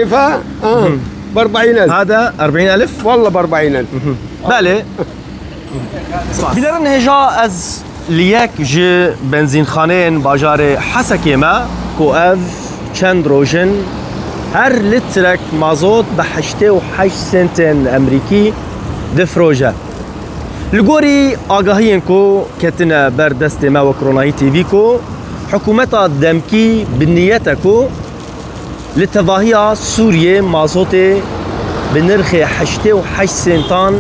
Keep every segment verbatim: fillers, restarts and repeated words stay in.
Eve, ha, bi erbîn elf. Hada erbîn elf? Walla bi erbîn elf. Belê. Bînerin hêja ez li yek ji benzînxaneyên bajarê Hesekê me ku ev çend roj in her litrek mazot bi heştê û heşt sentên Emerîkî difroje. Li gorî agahiyên ku ketine ber destê me wek Ronahî T V ku hikûmeta demkî bi niyet e ku li tevahiya Sûriyê mazotê bi nirxê heştê û heşt sentan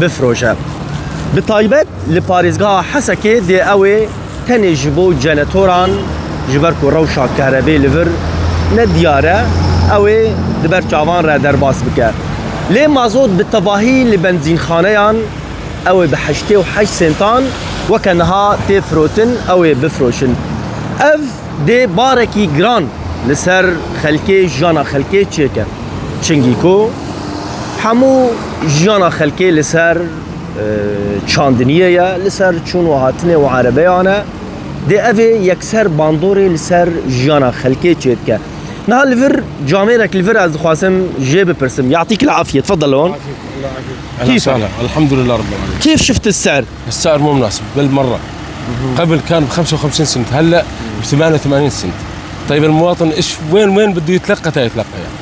bifroşe. Bi taybet li parêzgeha Hesekê dê ew ê tenê ji bo cenetoran, ji ber ku rewşa kehrebê li vir ne diyar e, ew ê di ber çavan re derbas bike. Lê mazot bi tevahî li benzînxaneyan ew ê bi heştê û heşt sentan weke niha tê firotin, ew ê bifroşin. Ev dê barekî giran li ser xelkê, jiyana xelkê çêke. Çingî ku hemû jiyana xelkê li ser, e, çandiniyê ye, li ser çûn û hatinê û erebeyan e. Dê ev ê yekser bandorê li ser jiyana xelkê çêdike. Niha li vir camêrek li vir ez dixwazim jê bipirsim. Yatîk el afiyet, tfadel hon. Kîf e? Sala, elhamdülillah rabbil alemin. كيف شفت السعر؟ السعر مو مناسب بالمرة. قبل كان ب خمسة وخمسين سنت، هلأ ب ثمانية وثمانين سنت. طيب، المواطن إيش، وين، وين بده يتلقى تا يتلقى يعني؟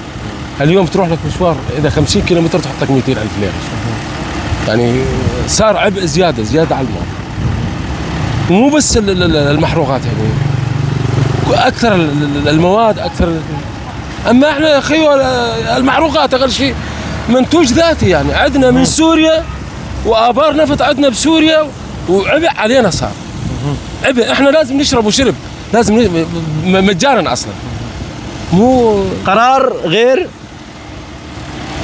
اليوم تروح لك مشوار إذا خمسين كيلومتر تحطك ميتين ألف ليرة. يعني صار عبء زيادة، زيادة على المواطن. ومو بس ال-، ال-، ال-، المحروقات يعني. أكثر ال-، ال-، ال-، المواد، أكثر ال-، أما إحنا يا خيو ال-، المحروقات أقل شيء منتوج ذاتي يعني. عندنا من سوريا وآبار نفط عندنا بسوريا، وعبء علينا صار. عبء، إحنا لازم نشرب وشرب، لازم ن-، م-، م-، مجانا أصلًا. مو قرار غير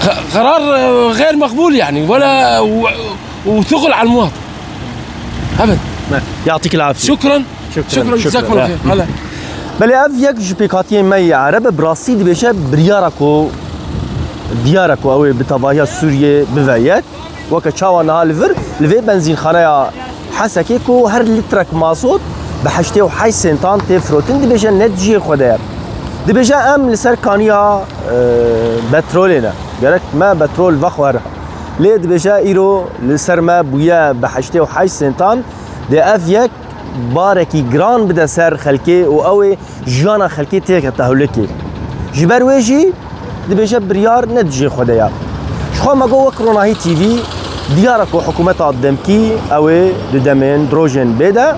خ-، قرار، آه، غير مقبول يعني، ولا و-، وثقل على المواطن. أبدًا. يعطيك العافية. شكرًا. شكرًا، شكرًا، جزاكم الله خير. هلا. Belê ev yek ji pêkhatiyên me yê Ereb e, bi rastî dibêje biryara ku, diyar e ku ew ê bi tevahiya Sûriyê bive yek. Weke çawa niha li vir, li vê benzînxaneya Hesekê ku her litrek mazot bi heştê û heşt sentan tê firotin, dibêje ne di cihê xwe de ye. Dibêje em li ser kaniya, e, petrolê ne. Gerek me petrol vexwere. Lê dibêje îro li ser me bûye bi heştê û heşt sentan, dê ev yek barekî giran bide ser xelkê û ew ê jiyana xelkê têke tehlukê. Ji ber wê jî dibêje biryar ne di cihê xwe de ye. Ji xwe me got wek Ronahî T V, diyar e ku hikûmeta demkî ew ê di demên dirojên bê de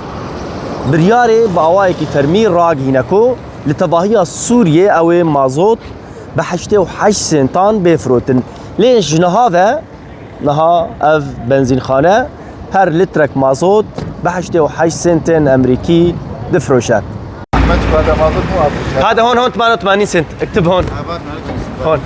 biryarê bi awayekî fermî ragihîne ku li tevahiya Sûriyê ew ê mazot bi heştê û heşt sentan bê firotin. Lê ji niha ve Niha ev benzînxane her litrek mazot bi heştê û heşt sentên Emerîkî difroşe. Hadi hon, hon, tmane û tmanîn sent. Iktib hon. Hon.